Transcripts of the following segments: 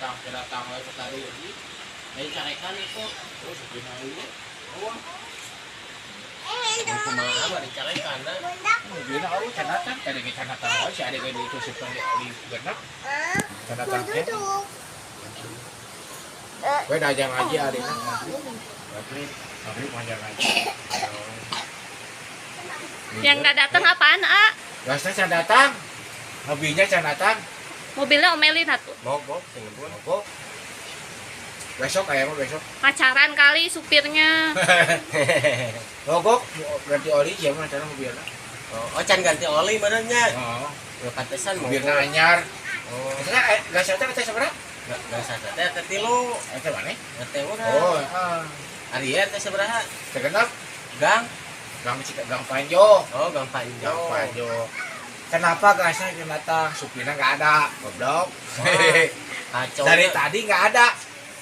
Datang, datang wae tadi. Lain carekan itu. Oh, supirna ieu. Oh. Kumaha mah dicarekan da. Mobilna oh can datang, tadi ge can datang wae si ade ge ditusukkeun di oli genep. Can datang teh. We dah ngaji adina. Maghrib, maghrib ngajar ngaji. Yang nggak datang apaan, A? Gasnya can datang. Mobilnya can datang. Mobilnya omelin atuh. Mogok sing ngebul. Mogok. Besok kayak mah besok. Pacaran kali supirnya. Mogok ganti oli ya mah cara mobilnya. Oh, can ganti oli meureun nya. Oh, Ya pantesan mogok. mobilnya anyar. Oh, Maksudnya gas teh teh sabaraha? Gas teh teh tilu. Eta mana? RT urang. Oh, heeh. Ari RT sabaraha? Segenap Gang. Gang Cika, Gang Panjo. Oh, Gang Panjo. Gang Panjo. Kenapa gasnya nggak datang? Supirnya nggak ada. Goblok. Wah, kacau. Dari tadi nggak ada.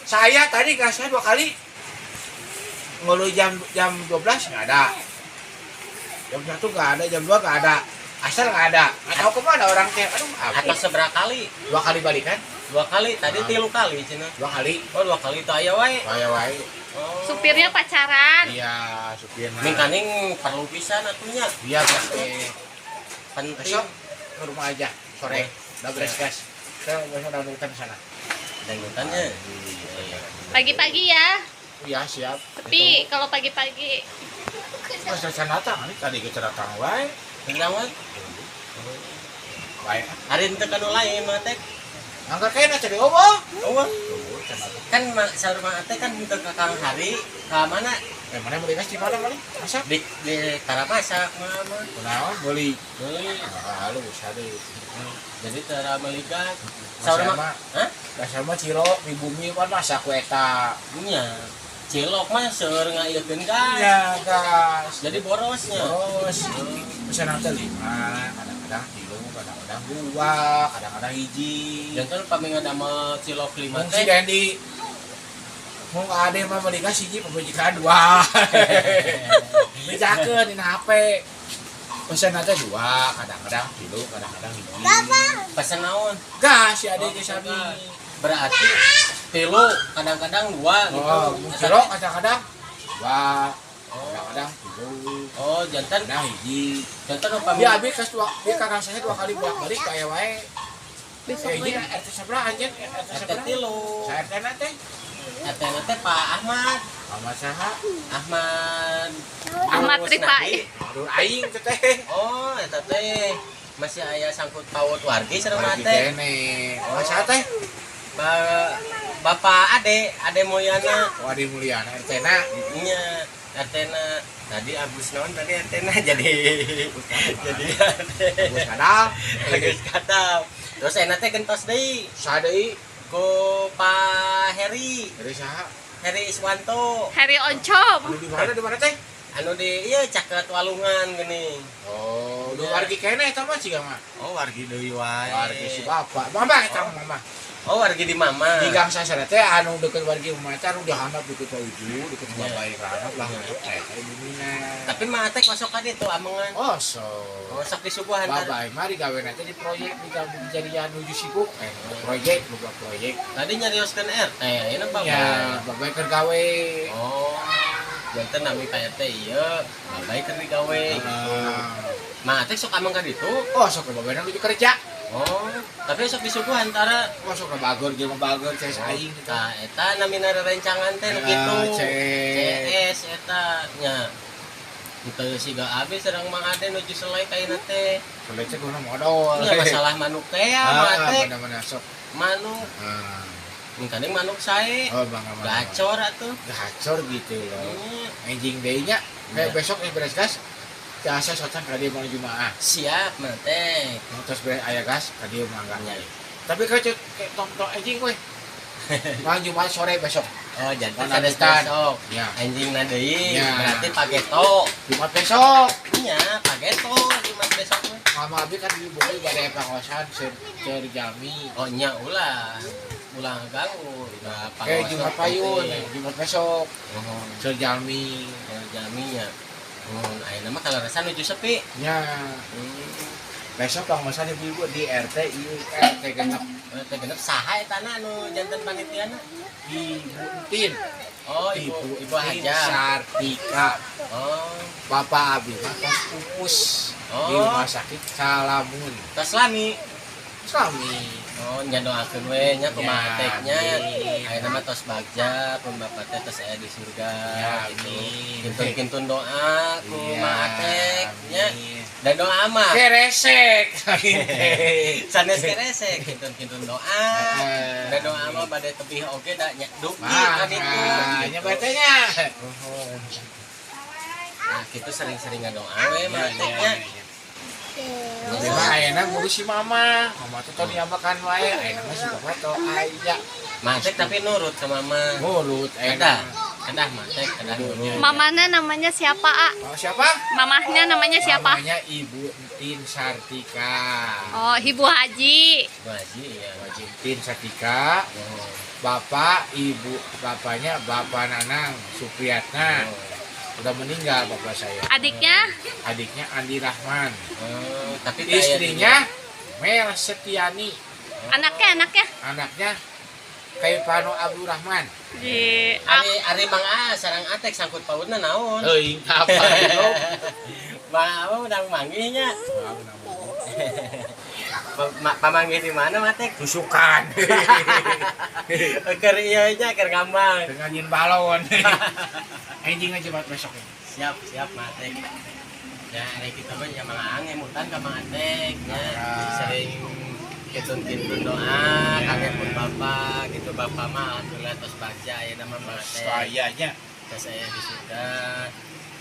Saya tadi gasnya dua kali. Ngulu jam jam 12 nggak ada. Jam 1 nggak ada, jam 2 nggak ada. Asal nggak ada. Nggak tahu kemana orang teh. Aduh, apa? Atau seberapa kali? Dua kali balikan? Dua kali, tadi Ah. tilu kali cenah. Dua kali. Oh, dua kali itu aya wae. Wae wae. Oh. Supirnya pacaran. Iya, supirnya. Mingkaning perlu pisan atunya. Iya, gas teh. Penting. Besok ke rumah aja sore. Udah beres gas. Saya besok dangdutan sana. Dangdutannya. Pagi-pagi ya. Iya, siap. Sepi kalau pagi-pagi. Masa can datang, ini tadi ke datang wae. Tinggal wae. Wae. Ari teu kanu lain mah teh. Angkat kayaknya cari oh. Oh, kan saur mah teh kan henteu ka Kang Hari ka mana? Eh, mana beli gas di mana kali? Masak? Di tara masak mah mah. Kunaon beli? Beli. Ah, lu bisa deh. Jadi tara meuli gas. Saur Saur mah. mah. Hah? Dasar mah cilok di bumi kan masak ku eta. Nya. Cilok mah seueur ngaieukeun gas. Iya, gas. Jadi borosnya. Terus bisa nanti lima, kadang-kadang tilu, kadang-kadang dua, kadang-kadang hiji. Janten pami ngadamel cilok lima Mung si teh. Dendi. Mung ade mah meuli gas hiji pamajikan dua. Bejakeun dina HP. Pesan teh dua, kadang-kadang tilu, kadang-kadang hiji. Pesan naon? Gas si ade Oh, ge sami. gas. Berarti tilu kadang-kadang dua gitu. Oh, mung cilok kadang-kadang dua, Oh. kadang-kadang tilu, Oh, janten kadang hiji. janten upami Ya abi kas dua, dia kakak saya dua kali bolak-balik kayak wae. Besok Eh, ini ya. RT sebelah anjeun, RT RT sebelah. tilu. Saya RT na teh. RT na teh Pak Ahmad. Ahmad saha? Ahmad Ahmad Agus Rifai. Nadi. Aduh aing teh teh. Oh, eta teh masih aya sangkut paut wargi sareng Wargi teh. kene. Oh, saha teh? Bapak Ade, Ade Mulyana. Oh, Ade Mulyana RT na. Nya RT na tadi Agus naon tadi RT na jadi Ade. Agus Kadal. Agus Kadal. Terus enak teh gentos deui Saha deui? ku Pak Heri, Dari saha? Heri Iswanto. Heri Oncom. Anu di mana di mana teh? Anu di ieu caket Walungan gini. Oh, du Iya. wargi kene eta mah siga mah. Oh, wargi deui wae. Wargi si bapak. Mama eta mama. Oh, wargi di mama. Di gang sasana teh anu deket wargi mama teh anu dihandap deket uju, deket Iya. bapak ka handap lah handap teh teh bumina. Tapi mah teh kosok ka ditu amengan. Oh, so. Oh, sok disuguhan tar. Babai mari gawe nanti di proyek di kejadian nuju sibuk proyek boga proyek. Tadi nyarioskeun RT, ayeuna babai. Ya, babai keur gawe. Oh. Janten nami Pak RT ieu, babai keur digawe gitu. Ah. Mah teh sok ameng ka ditu. Oh, sok babai nuju kerja. Oh, tapi sok disuguhan antara Oh, sok bageur jeung bageur CS aing gitu. Nah, eta namina rerencangan teh nu Ah, kitu. CS. CS eta nya. Henteu siga abi sareng Mang Ade nuju selai kaina teh. Selai teh guna modal. Nya masalah manuk teh ya, Mang Ah, Ade. bener-bener sok. Manuk, Ah. mungkin manuk sae. Oh, bangga bangga. Gacor atuh. Gacor gitu loh. Nya. Anjing deui nya. Kayak Iya. besok nih beres gas. Jasa socan ka dieu mau Jumaah. Siap, Mang teh. Terus beres aya gas ka dieu mangga. Nya. Tapi kau cek tong tong anjing we. Mau Jumat sore besok. Oh, janten Mana sanes hutan. besok. Ya. Anjing na deui, Ya. berarti pageto. Jumat besok. Nya, pageto Jumat besok mah. Mama abi kan di bumi gak ada pangosan serjami. Oh, nya ulah. Ulah ganggu. Nah, Kayak Jumat payun, Jumat besok Oh, serjami. jaminya. Oh, ayeuna mah kalau rasa nuju sepi. Ya, besok pangosan ibu-ibu di RT ieu RT genep. RT 6 saha eta na anu janten panitiana? Ibu Entin. Oh, Ibu Ibu Entin Haja. Sartika. Oh, Bapak abi mah tos pupus di Oh. rumah sakit Kalamun. Tos lami. Suami. Oh, nya doakeun we nya kumaha Ya, tek nya. amin. Ayeuna mah tos bagja pun bapak teh tos aya di surga Ya, gitu. amin. Kintun-kintun doa kumaha tek nya. Amin. Dan doa mah Keresek. Sanes keresek kintun-kintun doa. Eh. Dan doa mah bade tebih oge da nya dugi kan itu. Nah, nya bacanya. Nah, kitu sering-sering ngadoa we mah tek nya. Tapi mah ayeuna ngurus si mama. Mama tuh teu diambekan wae, ayeuna mah si bapak teu aya. Matek tapi nurut sama mama. Nurut Kedah, ayeuna. kedah matek, kedah nurut. Mamanya namanya siapa, A? Oh, siapa? Mamahnya namanya siapa? Namanya Ibu Entin Sartika. Oh, Ibu Haji. Bu Haji ya. Ibu Entin Sartika. Oh. Bapak, ibu, bapaknya Bapak Nanang Supriyatna. Oh. Udah meninggal bapak saya. Adiknya? Adiknya Andi Rahman. Oh, tapi kayak Istrinya Mel Setiani. Anaknya, anaknya? Anaknya Kaipano Abdurrahman. Di Ari ari Mang A sareng Atek sangkut pautna naon? Euy, apa itu? Mang A mah udah manggihnya. Pamanggih di mana Matek? Tusukan. Keur ieu nya keur ngambang. Dengan nyin balon. Anjing aja buat besok ini. Siap, siap Matek. Ya, ari kitu mah ya Mang Aang emutan ka Mang Atek nya. Sering kintun-kintun doa kangge pun bapak gitu, bapak mah alhamdulillah tos bagja ayeuna mah Mang Atek. Sayanya. Tos aya di surga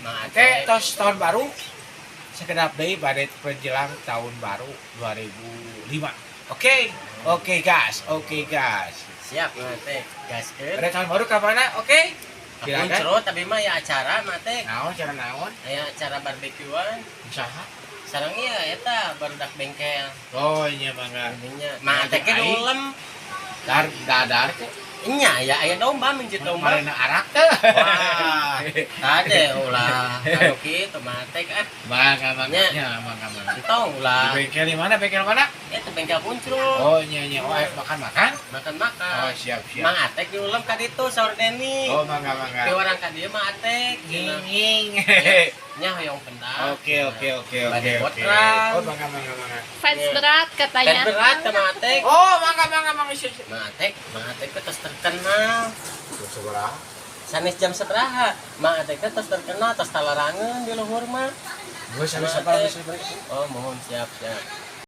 Mang Oke, Atek. tos tahun baru. Sekedap deui bade menjelang tahun baru 2005. Oke, oke gas, oke gas. Siap Mang Atek, gaskeun. Pada tahun baru kapan? Oke. Silakan. Muncrot tapi mah ya acara Matek. Naon cara naon? Aya acara barbekyuan. Usaha. Sareng ieu eta barudak bengkel. Oh iya mangga. Ininya Mang Atek ge Aing. ulem. Dar dadar teh. Nya aya aya domba minjit domba. Marena arak teh. Wah, kade ulah anu kitu Mang Atek ah. Mangga mangga Nya. nya mangga mangga. Entong Di ulah. bengkel di mana? Bengkel mana? Eta bengkel Puncrut. Oh iya iya. Oh ayo makan makan. Makan-makan. Oh siap siap. Mang Atek diulem ka ditu saur Deni. Oh mangga mangga. Di orang ka dieu Mang Atek. Nging nging. Nya hoyong pendak. Oke oke oke oke Bade oke. botram. Oh mangga mangga mangga. Fans berat Dan katanya. berat ka Mang Atek. Oh mangga mangga mangga siap siap. Mang Atek, Mang Atek teh tos terkenal. Seberapa? Sanes jam sabaraha? Mang Atek teh tos terkenal, tos talarangeun di luhur mah. Gue sampai sabar sampai. Oh, mohon siap, siap.